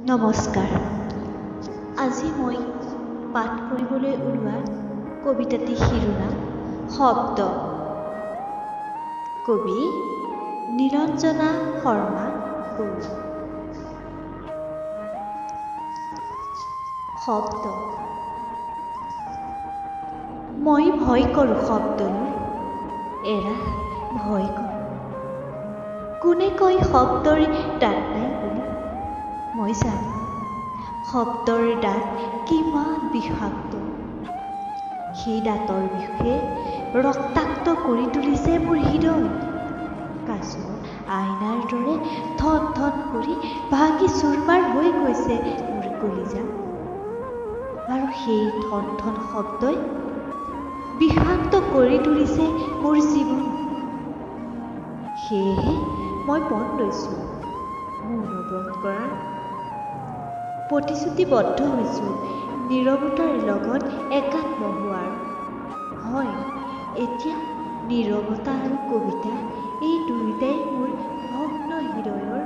নমস্কাৰ। আজি মই পাঠ কৰিবলৈ ওলোৱা কবিতাটি শিৰোনাম শব্দ। কবি নীৰঞ্জনা শৰ্মা বৰুৱা। শব্দ। মই ভয় কৰোঁ শব্দলৈ, এৰা ভয় কৰোঁ। কোনে কয় শব্দৰ দাঁত নাই বুলি? মই জানো শব্দৰ দাঁত কিমান বিষাক্ত। সেই দাঁতৰ বিষে ৰক্তাক্ত কৰি তুলিছে মোৰ হৃদয়। কাঁচৰ আইনাৰ দৰে থন থন কৰি ভাঙি চুৰমাৰ হৈ গৈছে মোৰ কলিজা। আৰু সেই থন থন শব্দই বিষাক্ত কৰি তুলিছে মোৰ জীৱন। সেয়েহে মই পণ লৈছোঁ মৌনব্ৰত কৰাৰ, প্ৰতিশ্ৰুতিবদ্ধ হৈছোঁ নীৰৱতাৰ লগত একাত্ম হোৱাৰ। হয়, এতিয়া নীৰৱতা আৰু কবিতা এই দুয়োটাই মোৰ ভগ্ন হৃদয়ৰ